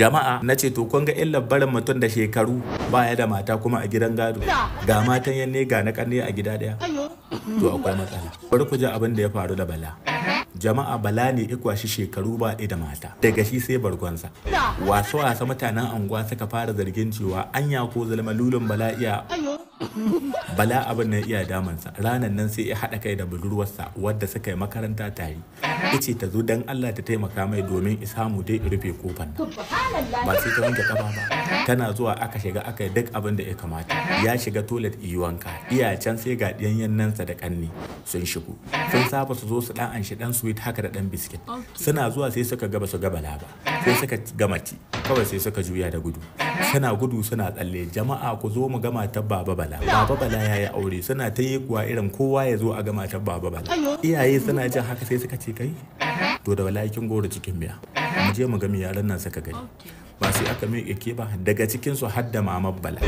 Jama'a, na ce to kun ga illar barin mutum da shekaru baya da mata kuma a gidan gado. Ga matan yanne ga na kanne a gida daya. To akwai matsala. Bari ku ji abin da ya faru da Bala. Jama'a, Bala ne ikwashi shekaru ba da mata. Daga shi sai bargonsa. Wasu wasa mutanen anguwa suka fara zargin cewa anya ko zalma lulun Bala iya Bala abin nan iya damansa. Ranan nan sai ya haɗa kai da budurwarsa wadda suka yi makaranta tare. Ice ta zo don Allah ta taimaka mai domin isamu dai rufe kofar nan. Ba sai ta wanke kafa ba. Tana zuwa aka shiga aka yi duk abin da ya kamata. Ya shiga toilet yi wanka. Iya can sai ga ɗiyan yannansa da ƙanni sun shigo. Sun saba su zo su ɗan anshi ɗan sweet haka da ɗan biskit. Suna zuwa sai suka gaba su ga Bala ba. Sai suka gama ci. Kawai sai suka juya da gudu. Suna gudu suna tsalle. Jama'a, ku zo mu gama ta Baba Bala. Baba Bala ya yi aure. Suna ta yi kuwa irin kowa ya zo a gama ta Baba Bala. Iyaye suna jin haka sai suka ce, kai to da walakin goro cikin miya. Mu je mu ga yaran nan suka gani. Ba sai aka miƙe ke ba, daga cikin su har da Mamar Bala.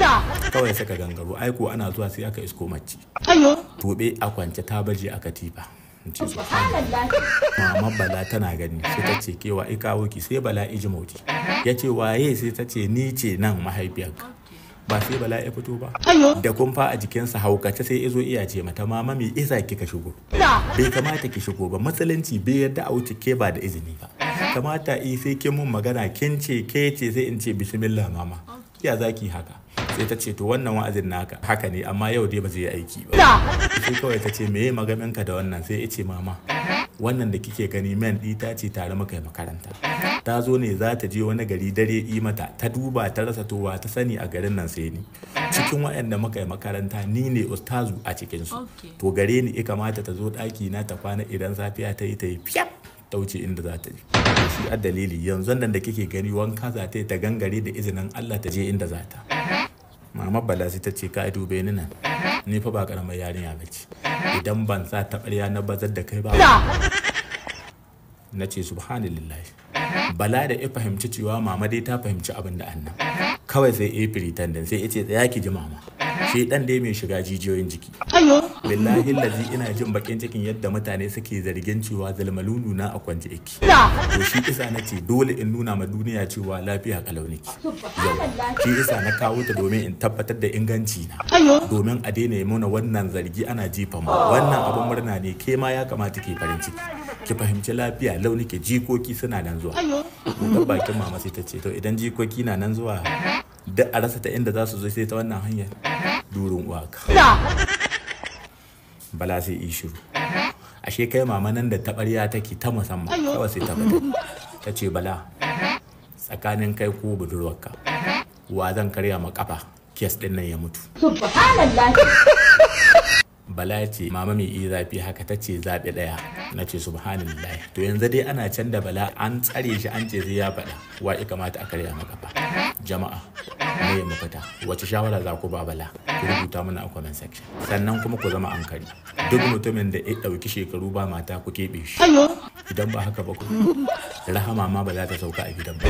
Kawai suka gangaro, aiko ana zuwa sai aka isko mace. Tobe a kwance ta baje a katifa. Ce Mama Bala tana gani sai ta ce, kewa i kawo ki? Sai Bala iji motsi. Ya ce, waye? Sai ta ce, ni ce nan mahaifiyarka. Ba sai Bala ya fito ba. Da kumfa a jikinsa haukace sai izo iya ce mata, mama, me isa kika shigo? Bai kamata ki shigo ba, musulunci bai yadda a wuce ke ba da izini ba. Kamata i sai kin mun magana, kin ce ke ce, sai in ce bismillah mama. Ya zaki haka? Sai ta ce, to wannan wa'azin naka haka ne, amma yau dai ba zai yi aiki ba. Sai kawai ta ce, meye magaminka da wannan? Sai ya ce, mama, wannan da kike gani men ɗita ce, tare muka yi makaranta. Ta zo ne za ta je wani gari, dare yi mata, ta duba ta rasa towa ta sani a garin nan sai ni. Cikin waɗanda muka yi makaranta ni ne ustazu a cikinsu. To gare ni ya kamata ta zo ɗaki na ta kwana, idan safiya ta yi ta yi fiyap ta wuce inda za ta je. Shi a dalili yanzu nan da kike gani wanka za ta yi ta gangare da izinin Allah ta je inda za ta. Mama Bala sai ta ce, ka dube ni nan, ni fa ba karamar yarinya ba ce, idan ban sa taɓarya na bazar da kai ba. Na ce subhanallahi. Bala da ya fahimci cewa mama dai ta fahimci abin da annan, kawai sai ya pretending, sai ya ce, tsaya ki ji mama, shi dan dai mai shiga jijiyoyin jiki. Billahi lazi ina jin bakin cikin yadda mutane suke zargin cewa zalmalulu na a kwance yake. To shi isa na ce dole in nuna ma duniya cewa lafiya kalau nake. Yau shi isa na kawo ta domin in tabbatar da inganci na, domin a daina yi mana wannan zargi ana jifa mu. Wannan abin murna ne, ke ma ya kamata ke farin ciki, ki fahimci lafiya lau nake, jikoki suna nan zuwa. Buɗar bakin mama sai ta ce, to idan jikoki na nan zuwa, duk a rasa ta inda za su zo sai ta wannan hanyar, durin uwaka. Bala sai yi shiru. Ashe kai mama nan da taɓarya take ta musamman. Kawai sai ta fita ta ce, Bala, tsakanin kai ko budurwarka, wa zan karya ma kafa case din nan ya mutu? Bala ya ce, mama, mai iya zafi haka? Ta ce, zaɓi ɗaya. Na ce subhanallah. To yanzu dai ana can da Bala an tsare shi, an ce sai ya faɗa wa ya kamata a karya maka fa. Jama'a, me ya mafita? Wace shawara za ku ba Bala? Ku rubuta mana a comment section. Sannan kuma ku zama ankari, duk mutumin da ya ɗauki shekaru ba mata, ku keɓe shi. Idan ba haka ba, ku rahama ma ba za ta sauka a gidan ba.